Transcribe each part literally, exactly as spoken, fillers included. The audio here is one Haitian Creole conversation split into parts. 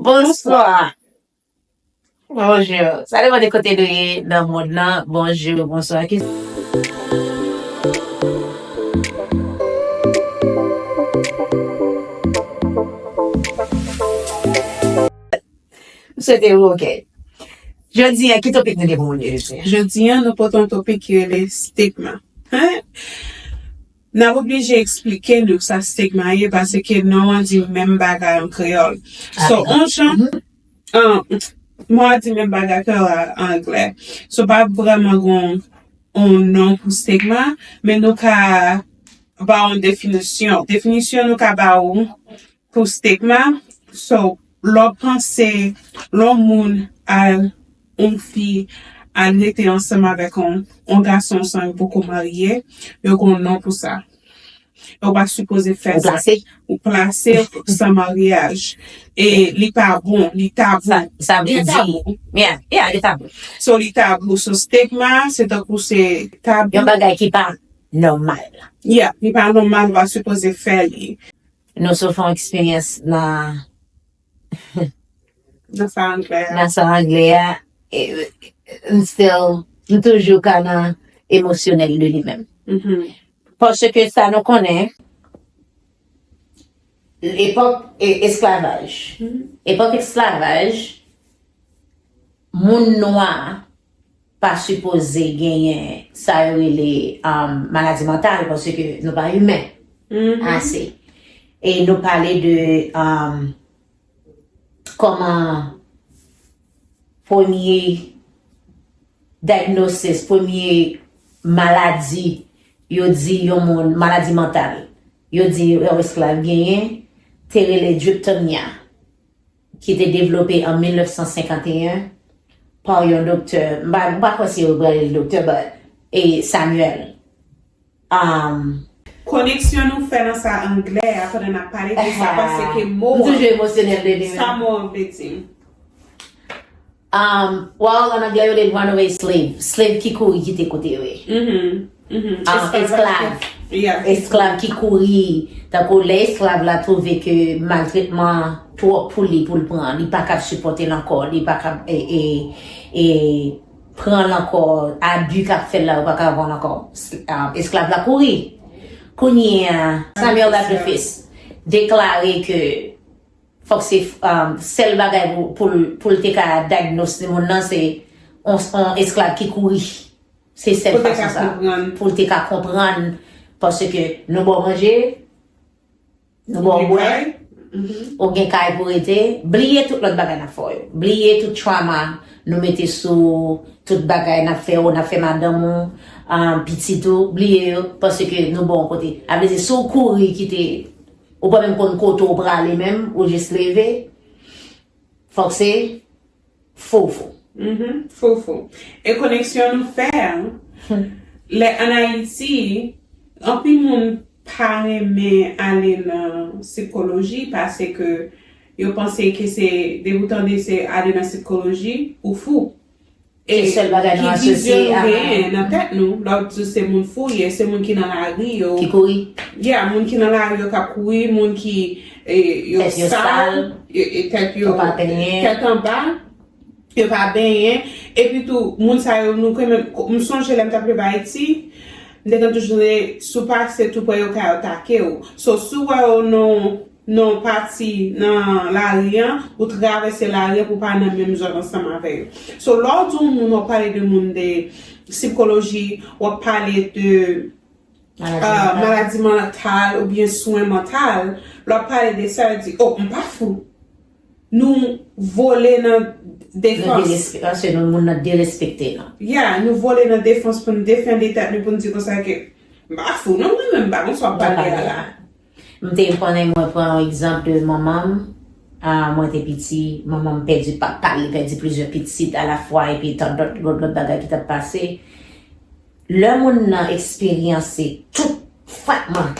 Bonswa. Bonjou. Sa depann de kote nou ye nan mond lan. Bonjou, bonswa. Ki M swete ou oke. Jodi a, ki topik nou gen pou moun yo, Jezi? Jodi a, nou pote yon topik ki rele stigma. Hein? N ap oblije eksplike nou sa stigma ye, paske non an di menm bagay an kreyòl. So, on jan, an, mwen di menm bagay an kreyòl an anglè. So, pa vrèman gon on non pou stigma, men nou ka ba w yon definisyon. Definisyon nou ka ba w pou stigma. So, lè w panse, lè yon moun al, yon fi al rete ansanm avèk yon, yon gason san yo poko marye, yo gon non pou sa. Yo pa sipoze fè sa. Ou plase. Ou plase san maryaj. E li pa bon, li tabou. Sa, sa vle di, yeah, yeah, li tabou. So, li tabou. So, stigma, se tankou se tabou. Yon bagay ki pa nòmal. Yeah, li pa nòmal, ou pa sipoze fè li. Nou sou fè yon eksperyans nan nan sa anglè a. Nan sa anglè a, e, m still, m toujou ka nan emosyonèl de li menm. Mhm. Paske sa nou konnen, epòk, e, esklavaj. Mhm. Epòk esklavaj, moun nwa pa sipoze genyen sa yo rele, um, maladi mantal, paske nou pa imen ase. E nou pale de, um, kòman premye diagnosis, premye maladi yo di yon moun, maladi mantal, yo di yon esklav genyen, te rele drapetomyia, ki te devlope an mil nèf san senkanteyen pa yon doktè, m pa, m pa kwè se yo rele l doktè, but, e Samuel. Um, Koneksyon nou fè nan sa anglè a pandan n ap pale de sa, paske mo an, m toujou emosyonèl de li menm. Sa mo an vle di. Um, well, an anglè, yo rele runaway slave. Slave ki kouri kite kote yo ye. Mhm, mhm. Um, esklav. Yeah. Esklav ki kouri. Tankou lè esklav la twouve ke maltretman twòp pou li, pou l pran, li pa kab sipòte l ankò, li pa kab, e, e, e, pran l ankò, abi k ap fè l la, yo pa ka pran l ankò. S-, um, esklav la kouri. Kounye a, Samuel Lapofis deklare ke fòk se, um, sèl bagay pou, pou l, pou l te ka diagnose moun nan, se on, on esklav ki kouri. Se sèl fason sa. Pou l te ka konprann. Pou l te ka konprann, paske nou ba w manje, nou ba w bwè, ou gen kay pou rete, bliye tout lòt bagay n ap fè w yo. Bliye tout trauma nou mete sou ou, tout bagay n ap fè w, n ap fè madanm ou, um, pitit ou, bliye yo, paske nou ba w yon kote. A vle di, si w kouri kite, ou pa menm konn kote w prale menm, ou jis leve, fòk se fofo. Mhm, fofo. E koneksyon nou fè a, lè ann Ayiti, anpil moun pa renmen ale nan sikoloji paske yo panse ke se, depi w tande se ale nan sikoloji, ou fou. E se sèl bagay nou asosye a. Ki vizyon nou genyen nan tèt nou, lè w di se moun fou ye, se moun ki nan lari yo. Ki kouri. Yeah, moun ki nan lari yo k ap kouri, moun ki, e, yo sal, e, tèt yo, tèt anba. Yo pa benyen. Epi tou, moun sa yo, nou konn menm, m sonje lè m t ap viv Ayiti, m te konn toujou tande, si w pase tou prè yo ka atake w. So, si w wè yo nan, nan pati, nan lari an, ou travèse lari an pou w pa nan menm zòn ansanm avè yo. So, lè w di yon moun, w ap pale de moun de sikoloji, w ap pale de maladi, ah, mantal, maladi mantal oubyen swen mantal, lè w ap pale de sa, yo di, "Oh, m pa fou." Nou vole nan defans. Nou derespekte, paske nou, moun nan derespekte nou. Yeah, nou vole nan defans pou n defende tèt nou, pou n di konsa ke, "M pa fou, non, mwen menm, m pa konn sa w ap pale a la." M te konnen, mwen pran yon egzanp de manman m. Ah, mwen te piti, manman m pèdi papa l, li pèdi plizyè pitit alafwa, epi tant dòt, lòt, lòt bagay ki t ap pase. Lè moun nan eksperyanse tout fwatman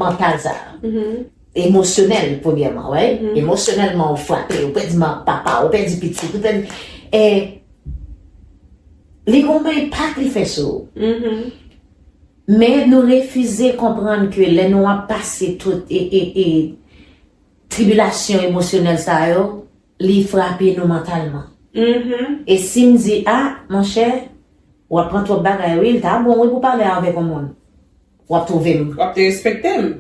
mantal sa a, emosyonèl, premyèman, wi. Emosyonèlman, ou frape, ou pèdi ma-, papa, ou pèdi pitit, ou pèdi, e li gon enpak li fè sou ou. Men nou refize konprann ke lè nou ap pase tout, e, e, e, tribilasyon emosyonèl sa yo, li frape nou mantalman. E si m di, a, monchè, w ap pran twòp bagay, wi, l ta bon, wi, pou pale avèk yon moun. W ap twouve m. W ap te respekte m.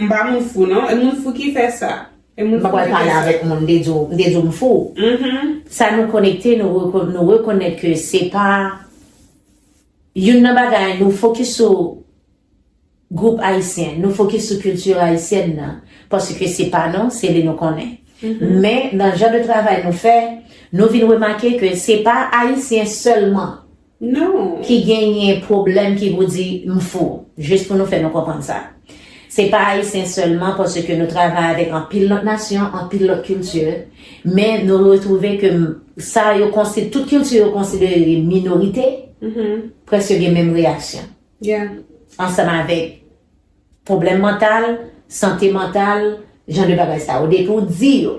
M pa moun fou, non. E moun fou ki fè sa. E moun fou ki fè sa. M pa pral pale avèk moun, m te di w, m te di w m fou. Sa nou konekte, nou, reko- nou rekonèt ke se pa youn nan bagay, nou fokis sou gwoup ayisyen, nou fokis sou kilti ayisyèn nan, paske se pa nou, se li nou konnen. Men, nan jan de travay nou fè, nou vin remake ke se pa ayisyen sèlman ki genyen pwoblèm ki pou di m fou, jis pou nou fè nou konprann sa. Se pa ayisyen sèlman, paske nou travay avèk anpil lòt nasyon, anpil lòt kilti, men nou retwouve ke m- sa yo konsi- tout kilti yo konsidere minorite, prèske gen menm reyaksyon. Ansanm avèk pwoblèm mantal, sante mantal, jan de bagay sa yo. Depi w di yo,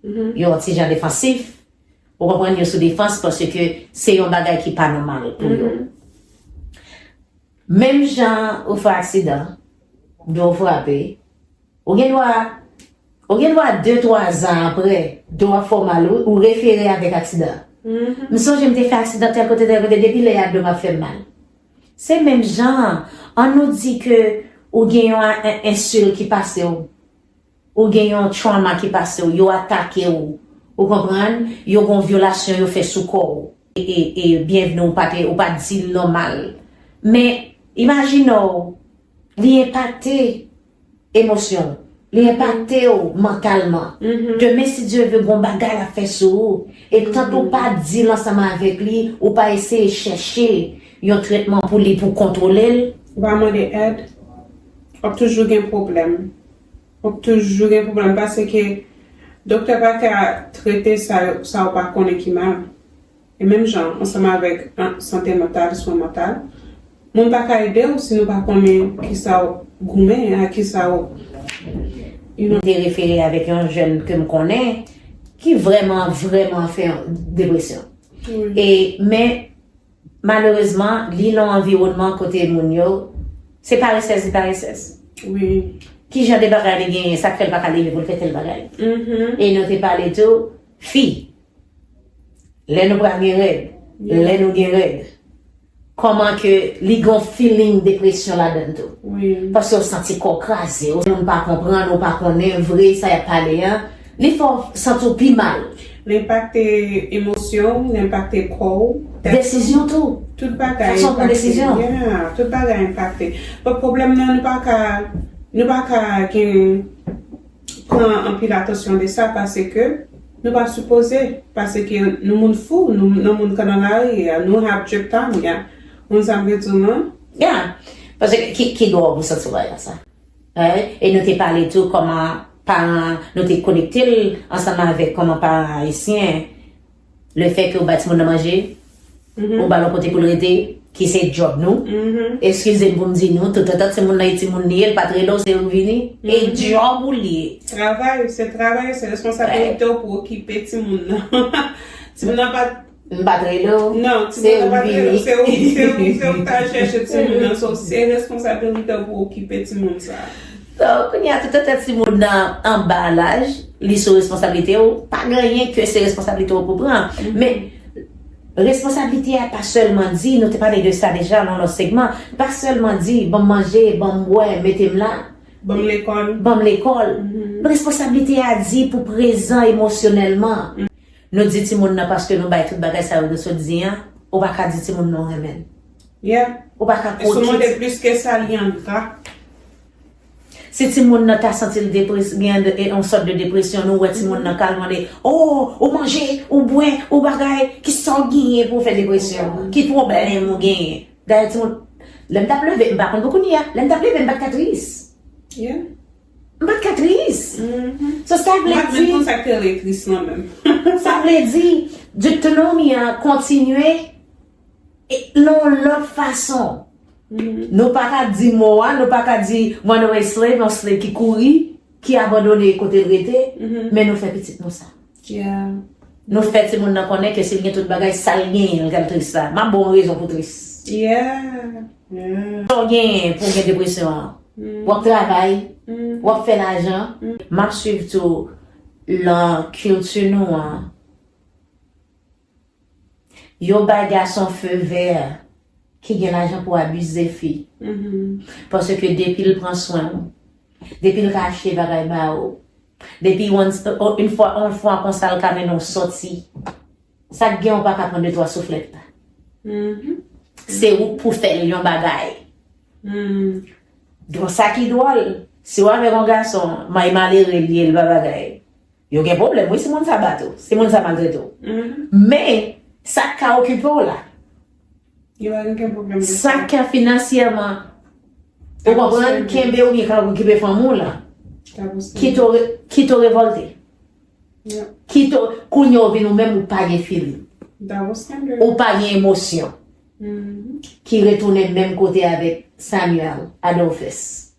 yo yon ti jan defansif, ou konprann, yo sou defans paske se yon bagay ki pa nòmal pou yo. Menm jan ou fè aksidan, do w frape, ou gen dwa, ou gen dwa de, twa zan apre, do w ap fè w mal, ou, ou refere avèk aksidan. M sonje m te fè aksidan tèl kote, tèl kote, depi lè a do m ap fè m mal. Se menm jan an, an nou di ke ou gen yon a- en- ensil ki pase w, ou gen yon trauma ki pase w, yo atake w, ou konprann, yo gen yon vyolasyon yo fè sou kò w. E, e, e byenvni, ou pa te, ou pa di l nòmal. Men, imajine w, li enpakte emosyon w, li enpakte w mantalman. Demen, si Dye vle, gon bagay l ap fè sou ou. E tank ou pa di l ansanm avèk li, ou pa eseye chèche yon trètman pou li, pou kontwole l. Ou pa mande èd, w ap toujou gen pwoblèm. W ap toujou gen pwoblèm paske doktè pa ka trete sa, sa w pa konnen ki mal. E menm jan, ansanm avèk, an, sante mantal, swen mantal, moun pa ka ede w si nou pa konnen kisa w goumen, a kisa w, you know. M te refere avèk yon jèn ke m konnen ki vrèman, vrèman fè yon depresyon. E, men, malerezman, li nan yon anviwònman kote moun yo, se parese, se parese. Ki jan de bagay li genyen, sa k fè l pa ka leve pou l fè tèl bagay? E nou te pale tou, fi, lè nou pral gen règ, lè nou gen règ, kòman ke li gen yon feeling depresyon ladan l tou? Paske w santi kò w kraze, ou moun pa konprann, ou pa konnen vre sa y ap pale an, li fè w santi w pi mal. Li enpakte emosyon w, li enpakte kò w. Desizyon tou. Tout bagay enpakte. Fason w pran desizyon. Yeah, tout bagay enpakte. But pwoblèm nan, nou pa ka, nou pa ka gen pran anpil atansyon de sa paske nou pa sipoze, paske nou moun fou, nou nan moun k nan lari a, nou have triptomania. Moun sa m vle di w nan? Yeah. Paske ki, ki dwa w pou santi w bagay sa? E nou te pale tou kòman paran, nou te konekte l ansanm avèk kòman paran ayisyen, lefètke ou bay timoun nan manje, ou ba l yon kote pou l rete, ki se djòb nou. Eskize m pou m di nou, toutotan timoun nan e timoun li ye, l pa t rele w, se ou k vini. E djòb ou li ye. Travay, se travay, se responsabilite w pou okipe timoun nan. Timoun nan pa t M pa t rele w. Non, timoun nan pa t rele w. Se ou, se ou, se ou k t al chèche timoun nan. So, se responsabilite w pou okipe timoun sa a. So, kounye a, toutotan timoun nan anba laj, li sou responsablite w, pa gen anyen ke se responsablite w pou pran. Men, responsablite a pa sèlman di, nou te pale de sa deja nan lòt segman, pa sèlman di, ban m manje, ban m bwè, mete m la. Ban m lekòl. Ban m lekòl. Responsablite a di pou prezan emosyonèlman. Nou di timoun nan paske nou bay tout bagay sa yo nou sot di an, ou pa ka di timoun nan w renmen l. Ou pa ka kwotye. E si w mande plis ke sa, li engra. Si timoun nan ta santi l depres- gen de- e- yon sòt de depresyon, nou wè timoun nan ka al mande, o, ou manje, ou bwè, ou bagay, kisa w genyen pou w fè depresyon? Ki pwoblèm ou genyen? Dayè timoun, lè m t ap leve, m pa konn pou kounye a, lè m t ap leve, m pa t ka tris. M pa t ka tris. So, sa vle di, m pa t menm konn sa k te rele tris lan menm. Sa vle di, Deuteronomy an kontinye e, nan yon lòt fason. Nou pa ka di mo a, nou pa ka di runaway slave, yon slave ki kouri, ki abandone kote l rete, men nou fè pitit nou sa. Nou fè timoun nan konnen ke si l gen tout bagay, sa l genyen, l pral tris la. M ap ba w yon rezon pou tris. Sa w genyen pou w gen depresyon an? W ap travay, W ap fè lajan. M ap swiv tou lan kilti nou an. Yo bay gason feu vert ki gen lajan pou abize fi. Paske depi l pran swen w, depi l ka achte bagay ba ou, depi yon, yon fwa, yon fwa konsa l ka mennen w sòti, sa k gen ou pa ka pran de twa souflèt la. Se ou k pou fè l yon bagay. Donk sa ki dwòl, si w avèk yon gason, may malere l ye, l pa bagay. Yo gen pwoblèm, wi, si moun sa bat ou, si moun sa maltrete w. Men, sa k ka okipe w la? Yo pa gen pwoblèm de sa. Sa k ka finansyèman, ou konprann, kenbe w byen, ka okipe fanmi w la. Kite w re- kite w revòlte. Kite w, kounye a w vin ou menm ou pa gen feeling. Ou pa gen emosyon. Ki retounen menm kote avèk Samuel Adolphus.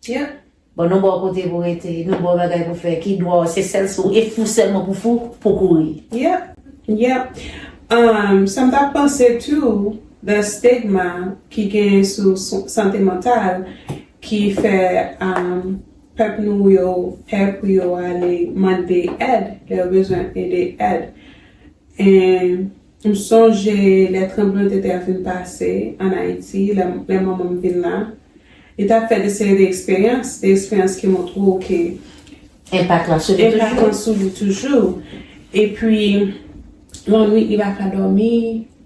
Bon, nou ba w kote pou rete, nou ba w bagay pou fè, ki dwa w, se sèl sou, e fou sèlman pou fou, pou kouri. Yep, yep. Um, sa m t ap panse tou, the stigma ki gen sou sante mantal, ki fè um, pèp nou yo pè pou yo ale mande èd, lè yo bezwen ede èd. E m sonje lè tranblemanntè a fin pase ann Ayiti, lè, lè manman m vin la, li t ap fè de seri de eksperyans, de eksperyans ki montre w ke enpak lan sou li toujou. Enpak lan sou li toujou. Epi, lannwit, li pa ka dòmi.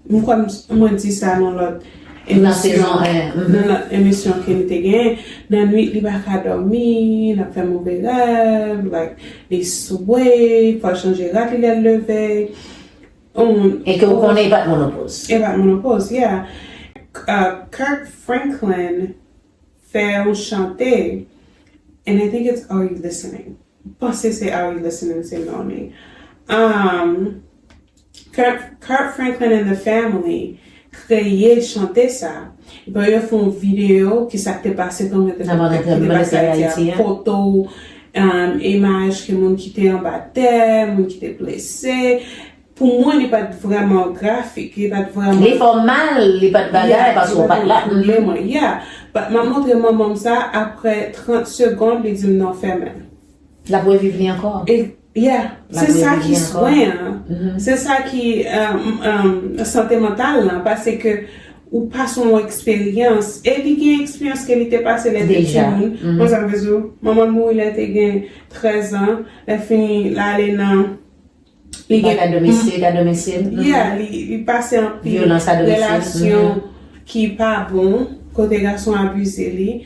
M kwè m, mwen di sa nan lòt emisyon, nan lòt emisyon ke nou te genyen. Lannwit, li pa ka dòmi, l ap fè move rèv, like, li swe, fò l chanje rad li lè l leve. E ke ou konnen e pa t menopoz. E pa t menopoz, yeah. Uh, Kirk Franklin fè yon chante, and I think it's Are You Listening? M panse se Are You Listening, se non li. Um, Kirk, Kirk Franklin and the Family kreye chante sa. Epi yo fè yon videyo ki sa k te pase, kòman te, ki te pase Ayiti a, foto, um, imaj ke moun ki te anba tè, moun ki te blese. Pou mwen, li pa t vrèman grafik, li pa t vrèman. Li fè w mal, li pa t bagay, paske ou pa t la. Yeah. But m ap montre manman m sa, apre trant segonn, li di m non, fèmen. L ap reviv li ankò. Yeah. Se sa ki swen an. Se sa ki, um, um, sante mantal lan, paske ou pase yon eksperyans, e li gen eksperyans ke li te pase lè te timoun. Mwen sa m vle di w, manman l mouri lè te gen trèz an, lè fini l ale nan Li gen, bagay domestik, a domisil. Yeah, li, li pase anpil relasyon ki pa bon, kote gason abize li.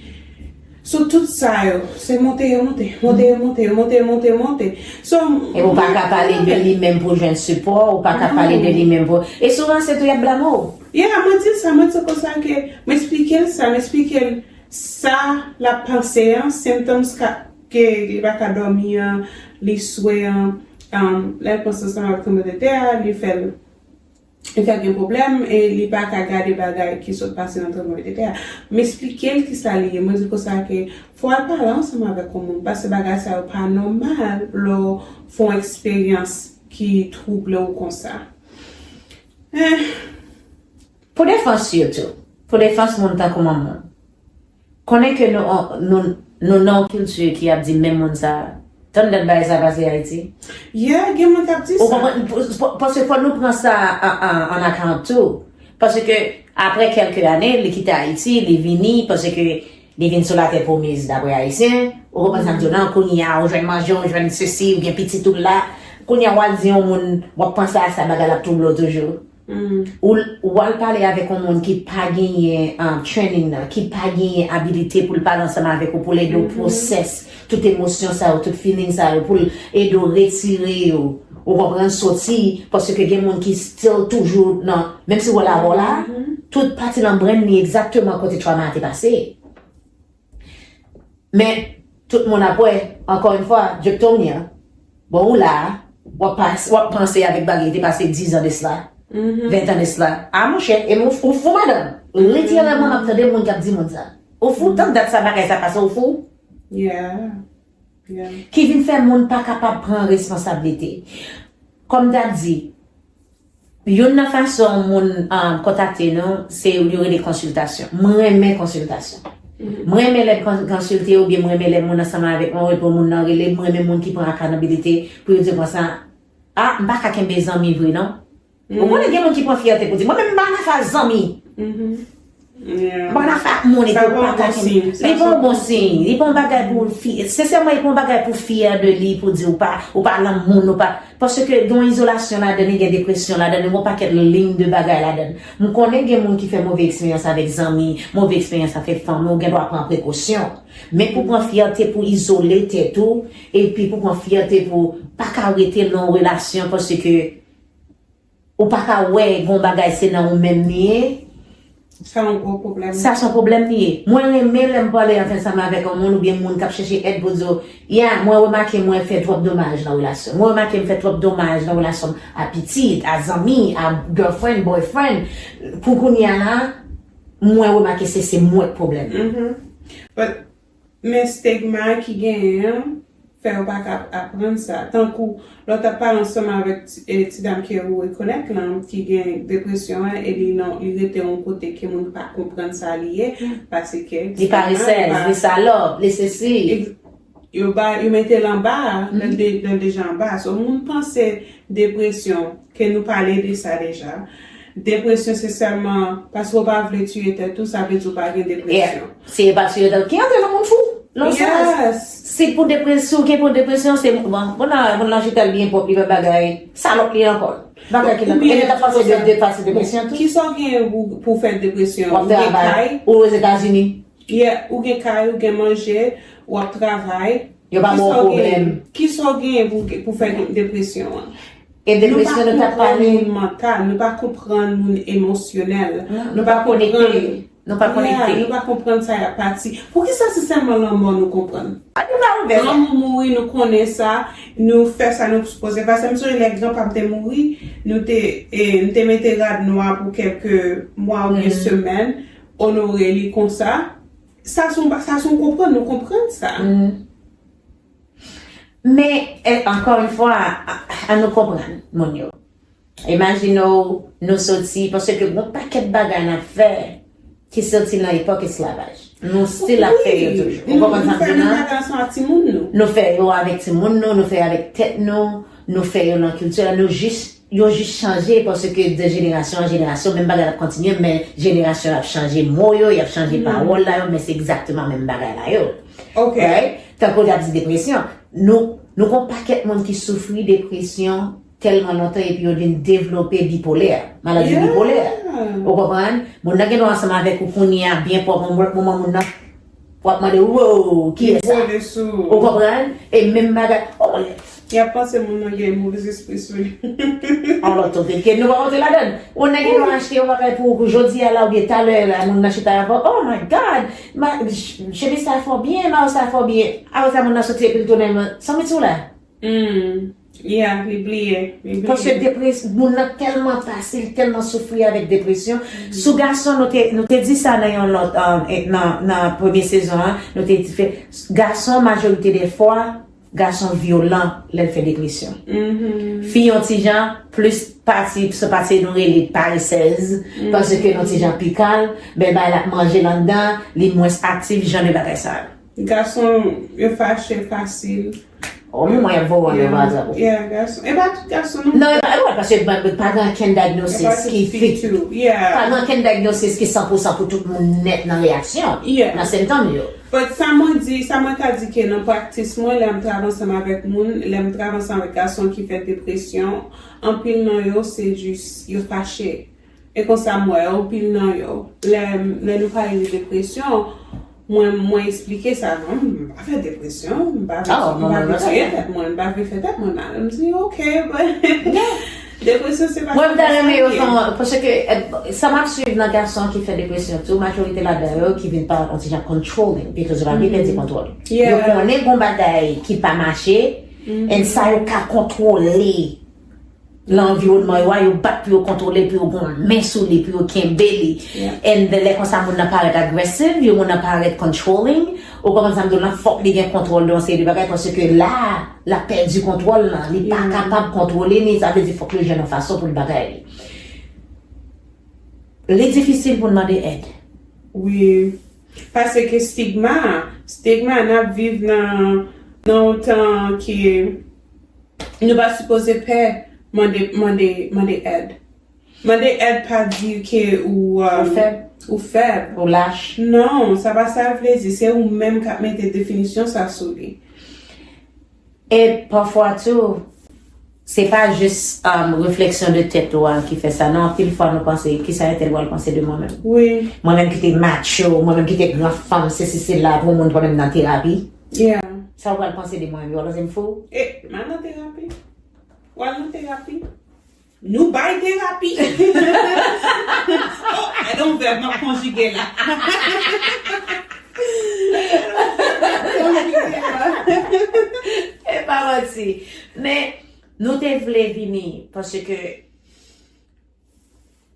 So, tout sa yo, se monte yo monte, monte yo monte, monte yo monte, monte. So, e ou pa ka pale de li menm pou jwenn sipò, ou pa ka pale de li menm pou, e souvan se tou y ap blame w. Yeah, mwen di sa, mwen di konsa ke, mwen eksplike l sa, mwen eksplike l sa l ap panse an, symptoms ka, ke li pa ka dòmi an, li swe an, um, lè l panse ansanm avèk tranblemanntè a, li fè l, li fè l gen pwoblèm e li pa ka gade bagay ki sot pase nan tranblemanntè a. M eksplike l kisa li ye, mwen di konsa ke fò w al pale ansanm avèk yon moun, paske bagay sa yo pa nòmal lè w fè yon eksperyans ki twouble w konsa. Eh. Pou defans yo tou, pou defans moun tankou manman w, konnen ke nou, nou, nou nan yon kilti ki ap di menm moun sa, tann dat bagay sa pase Ayiti. Yeah, gen moun k ap di sa. Ou konprann? P-, p-, paske fò nou pran sa an, an, an akant tou. Paske apre kèlke ane, li kite Ayiti, li vini, paske li vin sou latè pwomiz dapre Ayisyen. Ou konprann sa m di w lan? Kounye a, ou jwenn manje, ou jwenn sesi, ou gen pitit ou la. Kounye a, w al di yon moun, w ap panse a sa, bagay la ap twouble w toujou. Ou, ou al pale avèk yon moun ki pa genyen, um, training nan, ki pa genyen abilite pou l pale ansanm avèk ou, pou l ede w pwosès tout emosyon sa yo, tout feeling sa yo, pou l ede w retire yo, ou konprann, soti, paske gen moun ki still toujou nan, menm si w la, w la, tout pati nan brain li egzakteman kote trauma a te pase. Men, tout moun ap wè, ankò yon fwa, Driptonia, bon, ou la, w ap pas-, w ap panse avèk bagay ki te pase diz an de sla, ven an de sla. A, monchè, e ou, ou fou, madanm. Literalman, m ap tande moun k ap di moun sa. Ou fou, tann dat sa bagay sa pase, ou fou? Yeah. Yeah. Ki vin fè moun pa kapab pran responsablite. Kòm m t ap di, youn nan fason moun, um, kontakte nou, se yo rele konsiltasyon. Mwen renmen konsiltasyon. Mwen renmen lè m kon- konsilte oubyen mwen renmen lè moun ansanm avèk mwen, ou pou moun nan rele, mwen renmen moun ki pran akanabilite pou yo di konsa, a, m pa ka kenbe zanmi vre non. Ou konnen gen moun ki pran fyète pou di, mwen menm m pa nan afè zanmi. M pa nan afè ak moun epi ou pa ka kenbe. Li pa yon bon siy. Li pa yon bagay pou fi, sensèman, li pa yon bagay pou fyè de li, pou di ou pa, ou pa nan moun, ou pa. Paske gen izolasyon ladan li, gen depresyon ladan li, gen yon pakèt liy de bagay ladan. M konnen gen moun ki fè move eksperyans avèk zanmi, move eksperyans avèk fanmi, ou gen dwa pran prekosyon. Men pou pran fyète pou izole tèt ou, epi pou pran fyète pou pa ka rete nan yon relasyon paske ou pa ka wè gon bagay se nan ou menm li ye. Sa yon gwo pwoblèm. Sa se yon pwoblèm li ye. Mwen renmen lè m pale ansanm avèk yon moun oubyen moun k ap chèche èd pou di w, ya, mwen remake mwen fè twòp domaj nan relasyon. Mwen remake m fè twòp domaj nan relasyon m a pitit, a zanmi, a girlfriend, boyfriend. Pou kounye a la, mwen remake se se mwen k pwoblèm nan. But Men stigma ki genyen an fè yo pa ka aprann sa. Tankou lè w t ap pale ansanm avèk ti, e, ti dam ke ou rekonèt lan, ki gen depresyon an, e li nan, li rete yon kote ke moun pa konprann sa li ye, paske li paresèz, li salòp, li sesi. Yo ba, yo mete l anba, nan de, nan deja anba. So, moun panse depresyon, ke nou pale de sa deja. Depresyon se sèlman paske w pa vle tiye tèt ou, sa vle di w pa gen depresyon. Se pa tiye tèt ki antre nan moun fou. Non, se si pou depresyon, si w gen pou depresyon, se bon, bon nan, bon nan Jitel byen pwòp, li pa bagay, salòp li ankò. Bagay ki nan, e li t ap pase de, de pase depresyon tou. Kisa w gen pou, pou fè depresyon? Ou gen kay? Ou Ozetazini? Yeah, ou gen kay, ou gen manje, w ap travay. Yo pa ba w pwoblèm. Kisa w genyen pou, pou fè depresyon an? E depresyon nou t ap pale. Nou pa konprann moun mantal, nou pa konprann moun emosyonèl. Nou pa konprann. Nou pa konekte. Yeah, nou pa konprann sa y ap pati. Poukisa se sèlman lanmò nou konprann? Lè moun mouri, nou konnen sa, nou fè sa nou sipoze fè. Sa m sonje lè granpa m te mouri, nou te, e, m te mete rad nwa pou kèlke mwa oubyen semèn, onore li konsa. Sa se yon, sa se yon konprann, nou konprann sa. Men, e, ankò yon fwa, a, ann nou konprann moun yo. Imajine w, nou soti, paske gen yon pakèt bagay n ap fè ki soti nan epòk esklavaj. Nou still ap fè yo toujou. Ou konprann sa m di la? Nou fè yo avèk timoun nou, nou fè yo avèk tèt nou, nou fè yo nan kilti la, nou jis, yo jis chanje paske de jenerasyon an jenerasyon, menm bagay la ap kontinye, men jenerasyon ap chanje mo yo, y ap chanje pawòl la yo, men se egzakteman menm bagay la yo. Right? Tankou w t ap di depresyon, nou, nou gen yon pakèt moun ki soufri depresyon tèlman lontan epi yo vin devlope bipolè, maladi bipolè. Ou konprann? Moun nan gen dwa ansanm avèk ou kounye a byen pwòp, yon moman moun nan w ap mande, wow, kiyès sa? Ou konprann? E menm bagay, oh, y ap panse moun nan gen move espri sou li. On lòt topik ke nou pa rantre ladan. Yon nèg gen dwa achte yon bagay pou ou jodi a la oubyen talè la, moun nan chita avè w, oh my God, chemiz sa fè w byen, mayo sa fè w byen. Apre sa moun nan soti epi l tounen, san mèt sou la. Hmm. Yeah, li bliye. Li bliye. Paske depres, moun nan tèlman pase, li tèlman soufri avèk depresyon. Sou gason, nou te, nou te di sa nan yon lòt, um, nan, nan premye sezon an, nou te di fè, gason, majorite de fwa, gason vyolan lè l fè depresyon. Fi yon ti jan, plis pati, se pati nou rele paresèz, paske yon ti jan pi kalm, men bagay la ap manje l anndan, li mwens aktif, jan de bagay sa yo. Gason, yo fache fasil. O, men mwen ap voye w nan WhatsApp ou. Yeah, gason. E pa tout gason non. Non, e pa, e pa, paske pa, pa gen ankenn diagnosis ki fi tou. Yeah. Pa gen ankenn diagnosis ki san pou san pou tout moun nèt nan reyaksyon, nan sentòm yo. But sa mwen di, sa mwen ka di ke nan praktis mwen, lè m travay ansanm avèk moun, lè m travay ansanm avèk gason ki fè depresyon, anpil nan yo se jis yo fache. E konsa m wè anpil nan yo. Lè, lè nou pale de depresyon, mwen, mwen eksplike sa, non, m pa fè depresyon, m pa vle, m pa vle tiye tèt mwen, m pa vle fè tèt mwen mal. M di, ok, but depresyon se pa sa. Mwen, m ta renmen yo fè yon, paske, eh, sa m ap swiv nan gason ki fè depresyon tou, majorite ladan yo ki vin pa yon ti jan controlling, because yo pa vle pèdi kontwòl. Yo konnen gon bagay ki pa mache, and sa yo ka kontwole. Nan anviwònman yo a, yo bat pou yo kontwole, pou yo gen yon men sou li, pou yo kenbe li. And then lè konsa moun nan parèt aggressive, yo moun nan parèt controlling, ou konprann sa m di w lan, fòk li gen kontwòl de yon seri de bagay, paske la, l ap pèdi kontwòl lan, li pa kapab kontwole ni, sa vle di fòk li jwenn yon fason pou l bagay li. Li difisil pou n mande èd. Wi. Paske stigma, stigma n ap viv nan, nan yon tan ke nou pa sipoze pè mande, mande, mande èd. Mande èd pa di ke ou, um, ou fèb. Ou fèb. Ou lach. Non, sa pa sa l vle di. Se ou menm k ap mete definisyon sa sou li. E pafwa tou, se pa jis, um, refleksyon de tèt ou a ki fè sa. Non, anpil fwa nou panse, "Kisa entèl pral panse de mwen menm?" Wi. Mwen menm ki te macho, mwen menm ki te gran fanm, sesi, sela, pou moun pran menm nan terapi. Yeah. Sa w pral panse de mwen menm? Yo pral panse m fou? E, m al nan terapi. W al nan terapi. Nou bay terapi. Oh, gade yon vèb m ap konjige la. E pa manti. Men, nou te vle vini, paske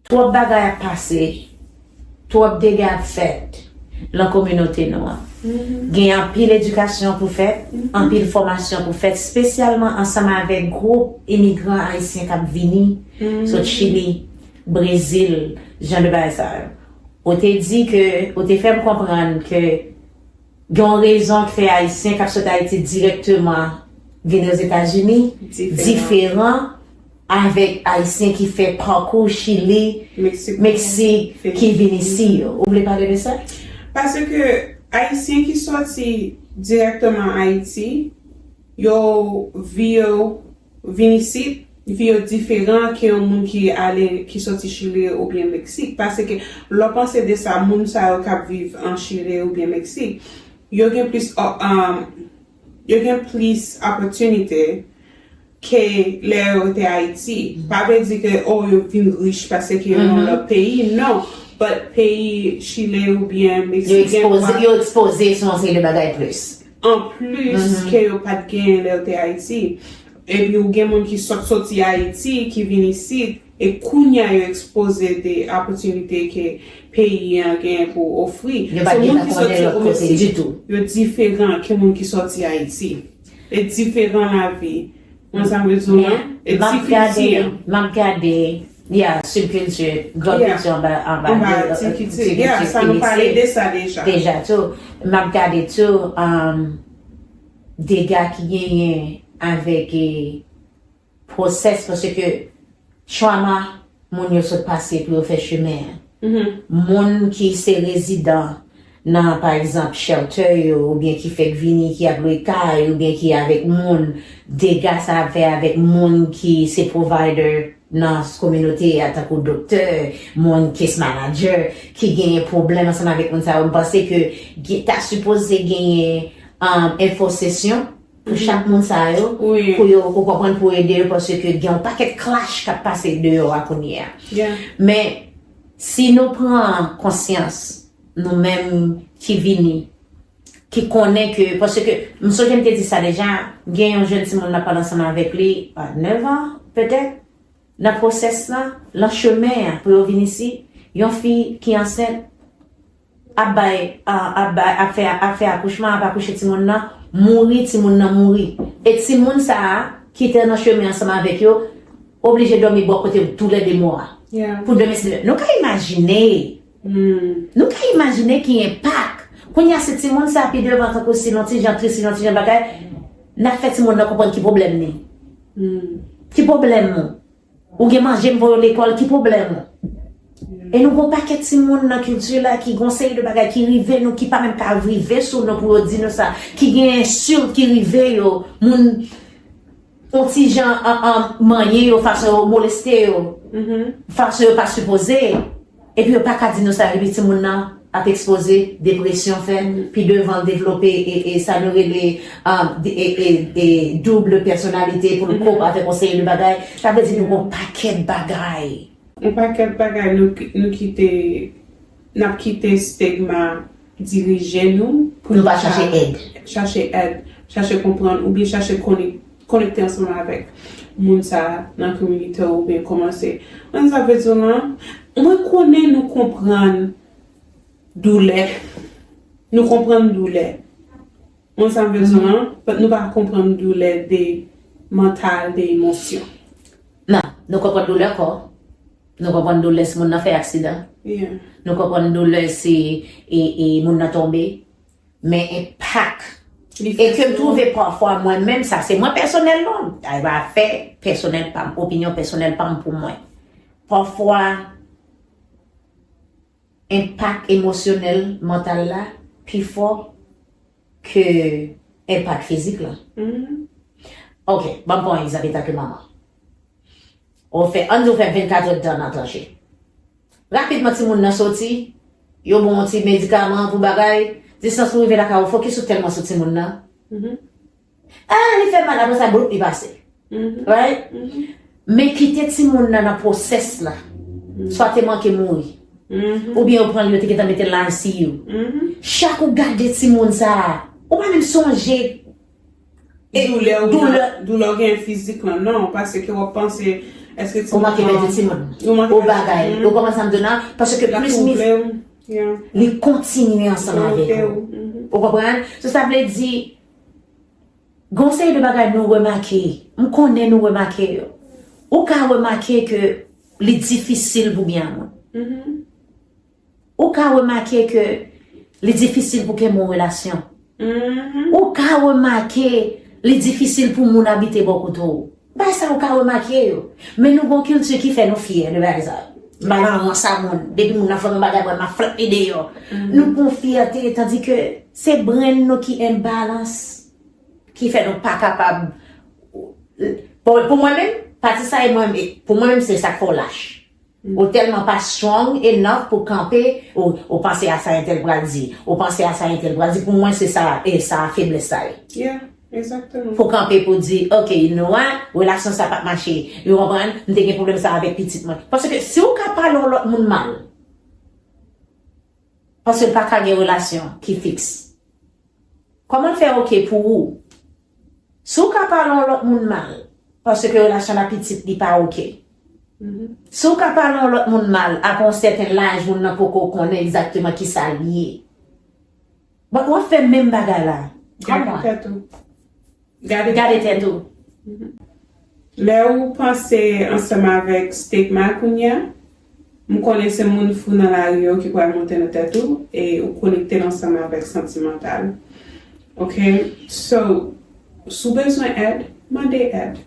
twòp bagay ap pase, twòp dega ap fèt nan kominote nou an. Gen anpil edikasyon pou fèt, anpil fòmasyon pou fèt, espesyalman ansanm avèk gwoup imigran ayisyen k ap vini sot Chili, Brezil, jan de bagay sa yo. Ou te di ke, ou te fè m konprann ke gen yon rezon k fè Ayisyen k ap sot Ayiti dirèkteman vin Ozetazini diferan avèk Ayisyen ki fè pakou Chili, Meksik, ki vin isi yo. Ou vle pale de sa? Paske Ayisyen ki soti dirèkteman Ayiti, yo vi yo vin isit, vi yo diferan ke yon moun ki ale, ki soti Chile oubyen Meksik. Paske lè w panse de sa, moun sa yo k ap viv an Chile oubyen Meksik, yo gen plis, um, yo gen plis opòtinite ke lè yo te Ayiti. Pa vle di ke, oh, yo vin rich paske yo nan lòt peyi, non. But peyi Chile oubyen Meksik gen ekspoze, yo ekspoze sou yon seri de bagay plis. Anplis ke yo pa t genyen lè yo te Ayiti. Epi ou gen moun ki sot soti Ayiti, ki vin isit, e kounye a yo ekspoze de opòtinite ke peyi an genyen pou ofri. Yo pa t gentan konnen lòt kote ditou. Yo diferan ke moun ki soti Ayiti. E diferan lavi. Mwen sa m vle di w lan, e ti kilti an. M ap gade, m ap gade, yeah, sibkilti, gran kilti anba, anba, anba ti kilti. Yeah, sa nou pale de sa deja. Deja tou. M ap gade tou, um, dega ki genyen avèk, eh, pwosès, paske trauma moun yo sot pase pou yo fè chemen an. Moun ki se rezidan nan, pa egzanp, shelter yo, oubyen ki fèk vini, ki ap lwe kay, oubyen ki avèk moun, dega sa ap fè avèk moun ki se provider nan kominote a, tankou doktè, moun case manager, ki genyen pwoblèm ansanm avèk moun sa yo. M panse ke gen, ta sipoze genyen, um, enfo sesyon pou chak moun sa yo, pou yo, ou konprann, pou ede yo, paske gen yon pakèt clash k ap pase deyò a kounye a. Men, si nou pran konsyans, nou menm ki vini, ki konnen ke, paske m sonje m te di sa deja, gen yon jèn timoun n ap pale ansanm avèk li, a nèf an, petèt, nan pwosès lan, nan chemen an, pou yo vin isi, yon fi ki ansent, ap bay, a, ap bay, ap fè, ap fè akouchman, ap akouche timoun nan, mouri, timoun nan mouri. E timoun sa a, ki te nan chemen ansanm avèk yo, oblije dòmi bò kote toulède mò a. Pou demen, se, nou ka imajine, nou ka imajine ki enpak. Kounye a, se timoun sa a, pi devan, tankou si yon ti jan tris, si yon ti jan bagay, n ap fè timoun nan konprann ki pwoblèm li. Ki pwoblèm ou? Ou gen manje m voye w lekòl, ki pwoblèm ou? E nou gon pakèt timoun nan kilti la ki gon seri de bagay ki rive nou, ki pa menm ka rive sou nou pou yo di nou sa, ki gen ensilt ki rive yo, moun, yon ti jan, an, an, manyen yo, fason yo moleste yo, fason yo pa sipoze, epi yo pa ka di nou sa, epi timoun nan ap ekspoze, depresyon fè, pi devan l devlope, e, e sa nou rele, um, de, e, e, e double pèsonalite pou l kop avèk yon seri de bagay. Sa vle di nou gon pakèt bagay. Yon pakèt bagay nou, nou kite, n ap kite stigma dirije nou pou nou pa chache èd. Chache èd, chache konprann, oubyen chache konnen konekte ansanm avèk moun sa a nan kominote w oubyen kòmanse. Mwen sa vle di w lan, mwen konnen nou konprann doulè. Nou konprann doulè. Mwen sa vle di w lan, but nou pa konprann doulè de mantal, de emosyon. Non, nou konprann doulè kò. Nou konprann doulè si moun nan fè aksidan. Yeah. Nou konprann doulè si e, e, moun nan tonbe. Men enpak. Li E fè ke m sou- twouve pafwa mwen menm, sa se mwen pèsonèl non. Sa se afè pèsonèl pa m, opinyon pèsonèl pa m pou mwen. Pafwa, enpak emosyonèl, mantal la, pi fò ke enpak fizik la. Mhm. Ok, ban m pran yon egzanp antanke manman. Ou fè, ann di w fè vennkat èdtan nan tranche. Rapidman, timoun nan soti, yo ba w yon ti medikaman pou bagay, distans pou rive lakay ou, fokis ou tèlman sou timoun nan. Mhm. Ah, li fè mal, apre sa, bloup, li pase. Mhm. Right? Mhm. Men kite timoun nan nan pwosès la. Swa te manke mouri. Mhm. Oubyen yo pran li, yo te gentan mete l nan I C U. Mhm. Chak ou gade timoun sa a, ou pa menm sonje e Doulè ou doulè. Doulè ou gen fizik lan, non, paske w ap panse, èske Ou manke pèdi timoun. Ou manke Ou pèdi bagay. timoun. Ou konprann sa m di w la? Paske L ap plis miz, twouble w. Yeah. Li kontinye ansanm avèk ou. Ou konprann? So, sa vle di, gen yon seri de bagay nou remake. M konnen nou remake yo. Ou ka remake ke li difisil pou byen moun. Mhm. Ou ka remake ke li difisil pou kenbe yon relasyon. Mhm. Ou ka remake li difisil pou moun abite bò kote w. Bagay sa ou ka remake yo. Men nou gen yon kilti ki fè nou fyè de bagay sa. M pa nan rans a moun. Depi moun nan fè yon bagay, mwen, m ap flanke deyò. Nou gen yon fyète, tandi ke se brain nou ki enbalans, ki fè nou pa kapab. Pou, pou mwen menm, pati sa e mwen, pou mwen menm, se sa k fè w lach. Ou tèlman pa strong enough pou kanpe, ou, ou panse a sa entèl pral di, ou panse a sa entèl pral di, pou mwen se sa, e sa feblès sa ye. Yeah, exactement. Pou kanpe pou di, ok, you know what, relasyon sa pa t mache, ou konprann, m te gen pwoblèm sa avèk pitit mwen. Paske si ou ka pale yon lòt moun mal, paske l pa ka gen relasyon ki fiks. Kòman l fè ok pou ou? Si w ka pale yon lòt moun mal, paske relasyon la pitit li pa ok. Si w ka pale yon lòt moun mal, apre yon sèten laj, moun nan poko konnen egzakteman kisa l ye. But w ap fè menm bagay la. Gade tèt ou. Gade Gade tèt ou. Lè ou panse ansanm avèk stigma kounye a, m konnen se moun fou nan lari yo ki pral monte nan tèt ou e ou konekte l ansanm avèk santimantal. Ok? So, si w bezwen èd, mande èd.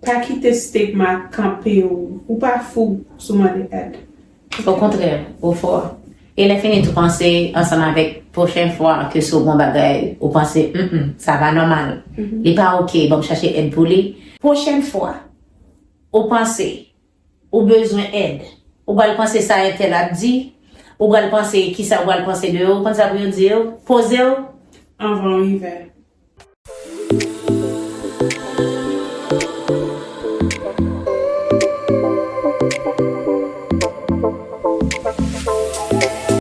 Pa kite stigma kanpe w. Ou pa fou si w mande èd. Okontrè, ou fò. E lè fini tou panse ansanm avèk pwochen fwa ke si w gon bagay, ou panse, mm, sa pa nòmal. Li pa ok, ban m chache èd pou li. Pwochen fwa, ou panse, ou bezwen èd. Ou pral panse sa entèl ap di, ou pral panse kisa ou pral panse de yo, ou konn sa pou yo di yo, poze w. Anvan w rive.